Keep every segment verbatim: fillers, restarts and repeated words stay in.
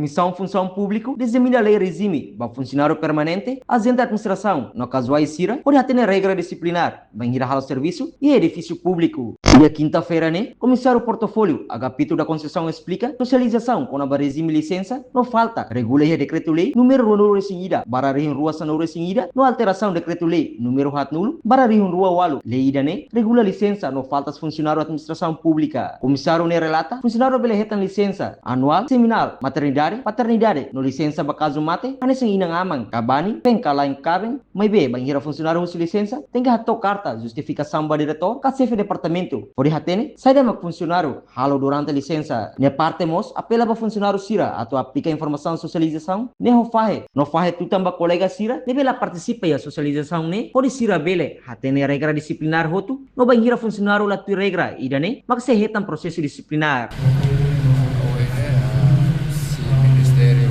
Komisaun Funsaun Públika dezemina lei rejime ba funsionáriu permanente, ajente administrasaun no kazuál sira hodi hatene regra disiplinár bainhira halo servisu iha edifísiu públiku. Iha kinta-feira ne'e, Komisáriu Portofóliu Agapito da Conceição esplika sosializasaun kona-ba rejime lisensa no falta regula iha Dekretu-Lei númeru ruanulu-resin-ida barra rihun rua sanulu-resin-ida no alterasaun Dekretu-Lei númeru haatnulu barra rihun rua ualu. Lei ida-ne'e regula lisensa no faltas funsionáriu administrasaun públika. Komisáriu ne'e relata funsionáriu bele hetan lisensa anuál, semanál, maternidade, paternidade no lisensa ba kazu mate hanesan inan-aman, kaban-na'in, feen ka la'en kaben. Maibé bainhira funsionáriu husu lisensa, tenke hato'o karta justifikasaun ba diretór ka xefe departamentu hodi hatene saida mak funsionáriu halo durante lisensa. Nia parte mós apela ba funsionáriu sira atu aplika informasaun sosializasaun ne'e ho fahe, no fahe tutan ba kolega sira ne'ebé la partisipa iha sosializasaun ne'e, hodi sira bele hatene regra disiplinár hotu, no bainhira funsionáriu la tuir regra ida-ne'e, mak sei hetan prosesu disiplinár. Ohin ne'e, ah, se Ministériu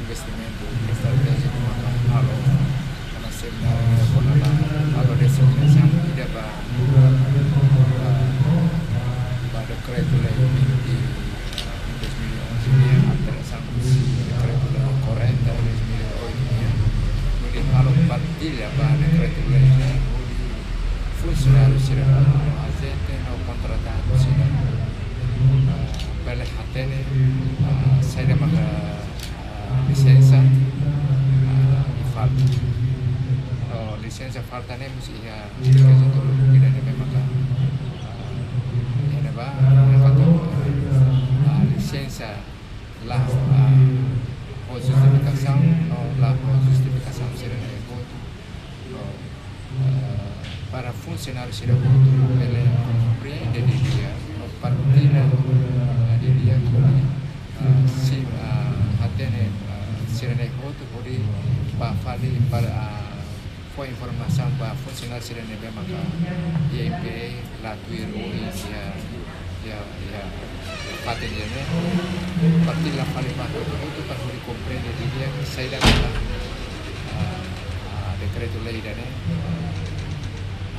Investimentu Estratéjiku maka halo ona semináriu ida kona-ba halo diseminasaun ida ba, ba, ba Dekretu-Lei vinte, dois mil e onze nian, alterasaun husi Dekretu-Lei quarenta dois mil e oito nian, hodi halo partilla ba Dekretu-Lei ne'e, hodi funsionáriu sira, ajente no kontratadu sira, ah, bele hatene, ah, saida maka, ah, lisensa, ah, i falta. No lisensa falta ne'e mós iha kezitu lubuk ida ne'ebé maka, ah, iha ne'ebá, iha katak, ah, lisensa la, ah, ho justifikasaun, no la ho justifikasaun sira-ne'e hotu. No, ah, para funsionáriu sira hotu bele komprende didi'ak, no partilla, ah, didi'ak hodi, ah, sei, ah, hatene, ah, sira-ne'e hotu hodi ba fali para, ah, fó informasaun ba funsionáriu sira ne'ebé maka iha M P A la tuir ohin iha, iha, iha fatin ida-ne'e. Partilla fali ba hotu-hotu para hodi komprende didi'ak saida maka, ah, ah, Dekretu-Lei ida-ne'e, ah,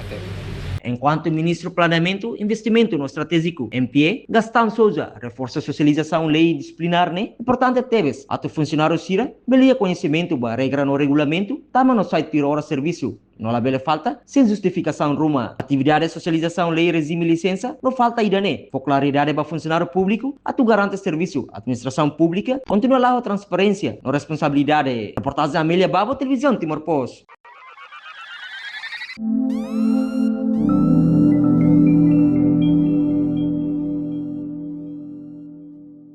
hatene. Enkuantu Ministru Planeamentu, Investimentu no Estratéjiku, M P A, Gastão Sousa, reforsa sosializasaun lei disiplinár ne'e importante tebes atu funsionáriu sira bele iha koñesimentu ba regra no regulamentu, tama no sai tuir oras servisu, no labele falta sein justifikasaun ruma. Atividade sosializasaun lei rejime lisensa no falta ida-ne'e fó klaridade ba funsionáriu públiku atu garante servisu administrasaun públika kontinua la'o ho transparénsia no responsabilidade. Reportajen Amélia Babo, Televizaun Timor Post.